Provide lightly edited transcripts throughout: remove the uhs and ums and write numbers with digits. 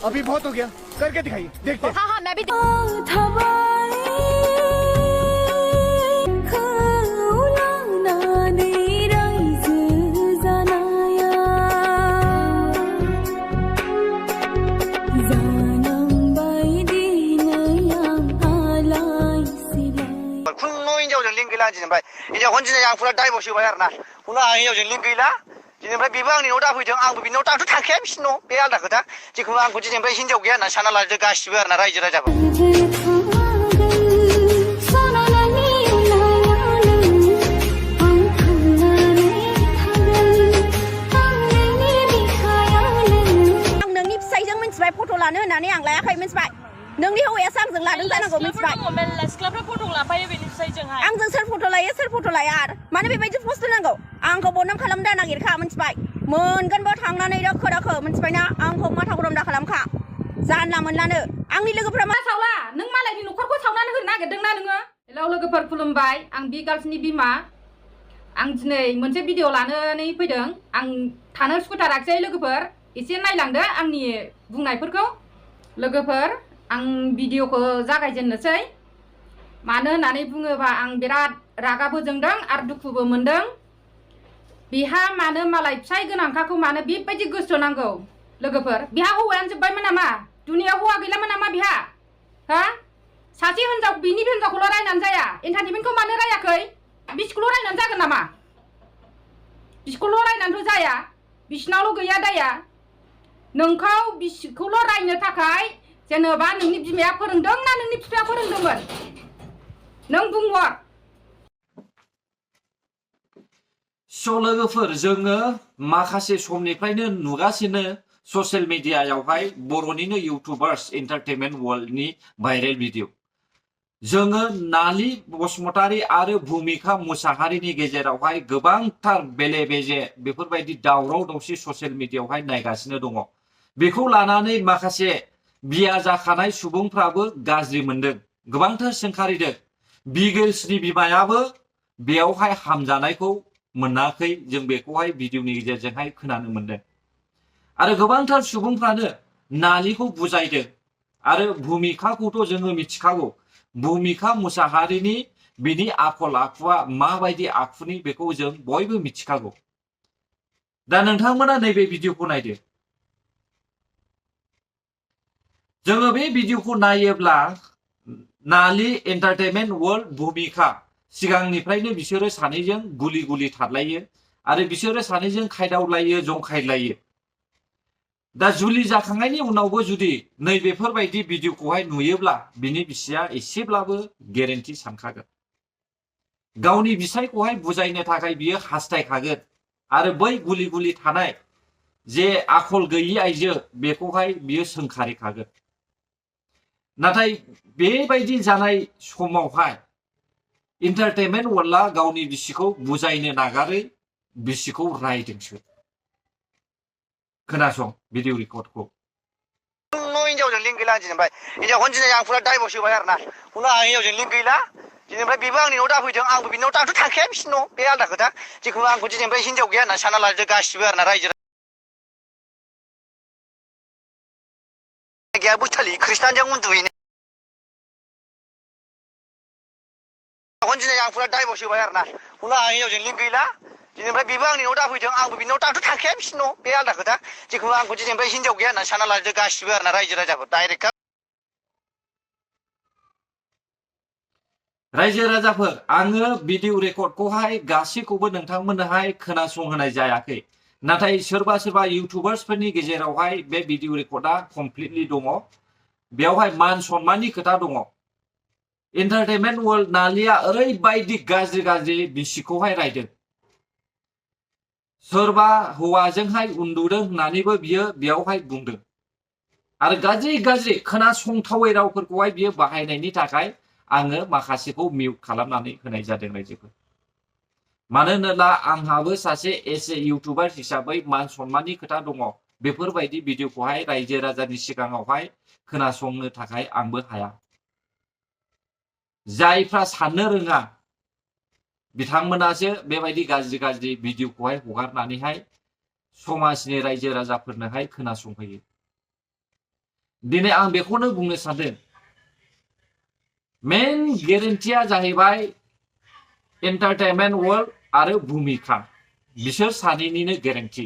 अभी बहुत हो गया, करके दिखाइए, देखते हैं। हाँ मैं भी दिनैनिफ्राय बेबो आंनि न'आव दाफैदों आंबो बिनि न'आव दाथ' थांखाया बिसिनि न' बे आलदा खोथा जिखुनु आंखौ दिनैनिफ्राय हिनजाव गैया होनना सानना लाजोबदो गासिबो आरोना रायजो राजाखौ आं नोंनि फिसायजों मिन्थिबाय फट' लानो होननानै आं लायाखै मिन्थिबाय नोंनि हौवायासो आंजों लादों जानांगौ मिन्थिबाय आंजों सोर फट' लायो सोर फट' लाया आरो मानो बेबायदि पस्ट होनांगौ आंखौ बदनाम खालामनो दा नागिरखा मिन्थिबाय मोनगोनबो थांनानै दोखो दोखो मिन्थिबायना आंखौ माथा गरम दा खालामखा जानला मोनलानो आंनि लोगोफोरा मा सावला नों मालायनि न'खरखौ सावनानै होनो नागिरदोंना नोङो हेलौ लोगोफोर खुलुमबाय आं बि गार्लसनि बिमा आं दिनै मोनसे भिडिअ लानानै फैदों आं थानो सुखुथाराखै लोगोफोर एसे नायलांदो आंनि बुंनायफोरखौ लोगोफोर आं भिडिअखौ जागायजेननोसै मानो होननानै बुङोबा आं बिराद रागाबो जोंदों आरो दुखुबो मोनदों बिहा मानो मालाय फिसाय गोनांखाखौ मानो बेबायदि गोसो नांगौ लोगोफोर बिहा हौवायानो जोब्बायमोन नामा दुनियाव हौवा गैलामोन नामा बिहा हा सासे हिनजाव बिनि हिनजावखौल' रायनानै जाया एन्टारटेनमेन्टखौ मानो रायाखै बिसिखौल' रायनानै जागोन नामा बिसिखौल' रायनानैथ' जाया बिसिनावल' गैया दाया नोंखौ बिसिखौल' रायनो थाखाय जेनेबा नोंनि बिमाया फोरोंदों ना नोंनि बिफाया फोरोंदोंमोन नों बुंहर लोगोफोर जोङो माखासे समनिफ्रायनो नुगासिनो ससियेल मिडियायावहाय बर'निनो इउटुबार्स एन्टारटेनमेन्ट वर्ल्डनि भाइरेल भिडिअ जोङो नालि बसुमतारी आरो भुमिका मुसाहारिनि गेजेरावहाय गोबांथार बेले बेजे बेफोरबायदि दावराव दावसि ससियेल मिडियायावहाय नायगासिनो दङ बेखौ लानानै माखासे बिया जाखानाय सुबुंफ्राबो गाज्रि मोनदों गोबांथार सोंखारिदों बिगेल्सनि बिमायाबो बेयावहाय हामजानायखौ मोनाखै जों बेखौहाय भिडिअनि गेजेरजोंहाय खोनानो मोनदों आरो गोबांथार सुबुंफ्रानो नालिखौ बुजायदों आरो भुमिकाखौथ' जोङो मिथिखागौ भुमिका मुसाहारिनि बिनि आखल आखुआ माबायदि आखुनि बेखौ जों बयबो मिथिखागौ दा नोंथांमोना नैबे भिडिअखौ नायदो जोङो बे भिडिअखौ नायोब्ला नालि एन्टारटेनमेन्ट वर्ल्ड भुमिका सिगांनिफ्रायनो बिसोरो सानैजों गुलि गुलि थादलायो आरो बिसोरो सानैजों खायदावलायो जंखायलायो दा जुलि जाखांनायनि उनावबो जुदि नैबेफोरबायदि भिडिअखौहाय नुयोब्ला बिनि बिसिया एसेब्लाबो गेरेन्टि सानखागोन गावनि बिसायखौहाय बुजायनो थाखाय बियो हास्थायखागोन आरो बै गुलि गुलि थानाय जे आखल गैयि आइजो बेखौहाय बियो सोंखारिखागोन नाथाय बेबायदि जानाय समावहाय एन्टारटेनमेन्ट वर्ल्डआ गावनि बिसिखौ बुजायनो नागारै बिसिखौ रायदोंसो खोनासं भिडिअ रेकर्डखौ हिनजावजों लिंक गैला दिनैनिफ्राय हिनजावखौनो दिनै आं फुरा डाइभर्स होबाय आरोना खुनु आं हिनजावजों लिंक गैला दिनैनिफ्राय बेबो आंनि न'आव दाफैदों आंबो बिनि न'आव दाथ' थांखाया बिसिनि न' बे आलदा खोथा जिखुनु आंखौ दिनैनिफ्राय हिनजाव गैया होनना सानना लाजोबदो गासिबो आरोना रायजो गैया बुस्थालि खृष्टानजों उन्दुहैनो दिनै आं फुरा डाइभर्स होबाय आरोना खुनु आं हिनजावजों लिंक गैला दिनैनिफ्राय बेबो आंनि न'आव दाफैदों आंबो बिनि न'आव दाथ' थांखाया बिसिनि न' बे आलदा खोथा जिखुनु आंखौ दिनैनिफ्राय हिनजाव गैया होनना सानना लाजोबदो गासिबो आरोना रायजो राजाफोर डाइरेक्ट रायजो राजाफोर आङो भिडिअ रेकर्डखौहाय गासैखौबो नोंथांमोननोहाय खोनासंहोनाय जायाखै नाथाय सोरबा सोरबा इउटुबार्सफोरनि गेजेरावहाय बे भिडिअ रेकर्डआ कमप्लिटलि दङ बेयावहाय मान सन्माननि खोथा दङ एन्टारटेनमेन्ट वर्ल्ड नालिया ओरैबायदि गाज्रि गाज्रि बिसिखौहाय रायदों सोरबा हौवाजोंहाय उन्दुदों होननानैबो बियो बेयावहाय बुंदों आरो गाज्रि गाज्रि खोनासंथावै रावफोरखौहाय बियो बाहायनायनि थाखाय आङो माखासेखौ मिउट खालामनानै होनाय जादों रायजोफोर मानो होनोब्ला आंहाबो सासे एसे इउटुबार हिसाबै मान सन्माननि खोथा दङ बेफोरबायदि भिडिअखौहाय रायजो राजानि सिगाङावहाय खोनासंनो थाखाय आंबो हाया जायफ्रा साननो रोङा बिथांमोनासो बेबायदि गाज्रि गाज्रि भिडिअखौहाय हगारनानैहाय समाजनि रायजो राजाफोरनोहाय खोनासंहोयो दिनै आं बेखौनो बुंनो सानदों मेन गेरेन्टिया जाहैबाय एन्टारटेनमेन्ट वर्ल्ड आरो भूमिका बिसोर सानैनिनो गेरेन्टि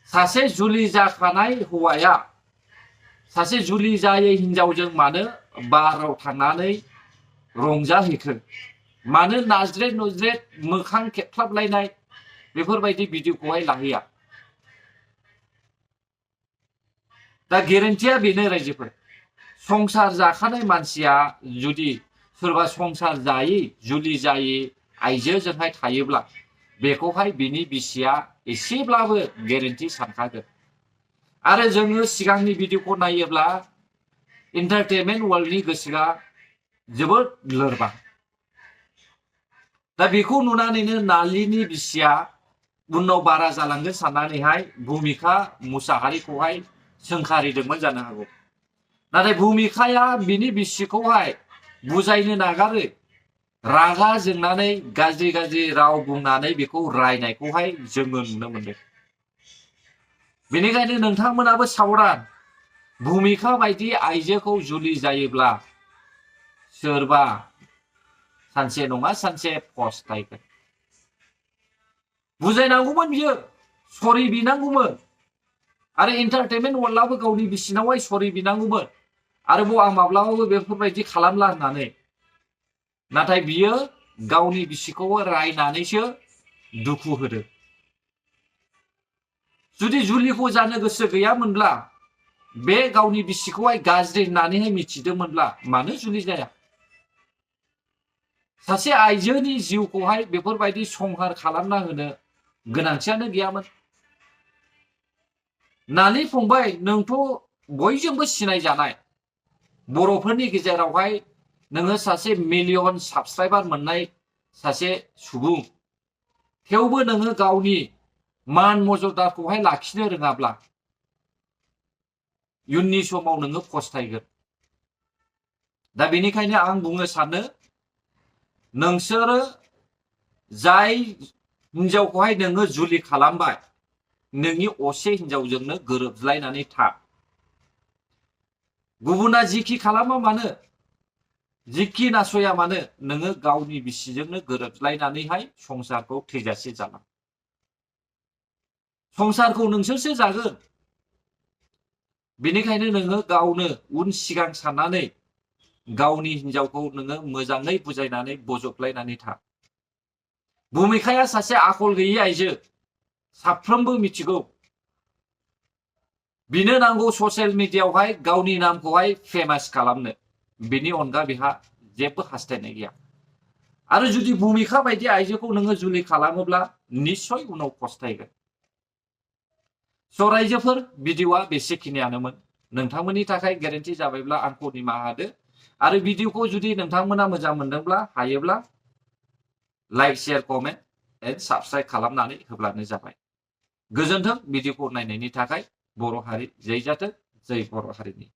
सासे जुलि जाखानाय हौवाया सासे जुलि जायै हिनजावजों मानो बाराव थांनानै रंजाहैखो मानो नाज्रेद नुज्रेद मोखां खेबख्लाबलायनाय बेफोरबायदि भिडिअखौहाय लाहैया दा गेरेन्टिया बेनो रायजोफोर संसार जाखानाय मानसिया जुदि सोरबा संसार जायै जुलि जायै आइजोजोंहाय थायोब्ला बेखौहाय बिनि बिसिया एसेब्लाबो गेरेन्टि सानखागोन आरो जोङो सिगांनि भिडिअखौ नायोब्ला एन्टारटेनमेन्ट वर्ल्डनि गोसोआ जोबोद लोरबां दा बेखौ नुनानैनो नालिनि बिसिया उनाव बारा जालांगोन साननानैहाय भूमिका मुसाहारिखौहाय सोंखारिदोंमोन जानो हागौ नाथाय भूमिकाया बिनि बिसिखौहाय बुजायनो नागारो रागा जोंनानै गाज्रि गाज्रि राव बुंनानै बेखौ रायनायखौहाय जोङो नुनो मोनदों बेनिखायनो नोंथांमोनाबो सावरान भूमिका बायदि आइजोखौ जुलि जायोब्ला सोरबा सानसे नङा सानसे पस्तायगोन बुजायनांगौमोन बियो सरि बिनांगौमोन आरो एन्टारटेनमेन्ट वर्ल्डआबो गावनि बिसिनावहाय सरि बिनांगौमोन आरोबाव आं माब्लाबाबो बेफोरबायदि खालामला होननानै नाथाय बियो गावनि बिसिखौ रायनानैसो दुखु होदों जुदि जुलिखौ जानो गोसो गैयामोनब्ला बे गावनि बिसिखौहाय गाज्रि होननानैहाय मिथिदोंमोनब्ला मानो जुलि जाया सासे आइजोनि जिउखौहाय बेफोरबायदि संहार खालामना होनो गोनांथियानो गैयामोन नानि फंबाय नोंथ' बयजोंबो सिनायजानाय बर'फोरनि गेजेरावहाय नोङो सासे मिलियन साबस्क्राइबार मोननाय सासे सुबुं थेवबो नोङो गावनि मान मर्यादाखौहाय लाखिनो रोङाब्ला इयुननि समाव नोङो पस्तायगोन दा बेनिखायनो आं बुंनो सानो नोंसोरो जाय हिनजावखौहाय नोङो जुलि खालामबाय नोंनि असे हिनजावजोंनो गोरोबलायनानै था गुबुना जिखि खालामा मानो जिखि नासया मानो नोङो गावनि बिसिजोंनो गोरोबलायनानैहाय संसारखौ थैजासे जालां संसारखौ नोंसोरसो जागोन बेनिखायनो नोङो गावनो उन सिगां साननानै गावनि हिनजावखौ नोङो मोजाङै बुजायनानै बजबलायनानै था भूमिकाया सासे आखल गैयै आइजो साफ्रोमबो मिथिगौ बिनो नांगौ ससियेल मिडियायावहाय गावनि नामखौहाय फेमास खालामनो बेनि अनगा बेहा जेबो हास्थायनाय गैया आरो जुदि भूमिका बायदि आइजोखौ नोङो जुलि खालामोब्ला निश्चय उनाव पस्तायगोन स' रायजोफोर भिडिअआ बेसेखिनियानोमोन नोंथांमोननि थाखाय गेरेन्टि जाबायब्ला आंखौ निमाहा होदो आरो भिडिअखौ जुदि नोंथांमोना मोजां मोनदोंब्ला हायोब्ला like share comment and subscribe खालामनानै होब्लानो जाबाय गोजोन्थों भिडिअखौ नायनायनि थाखाय बर' हारि जै जाथों जै बर' हारिनि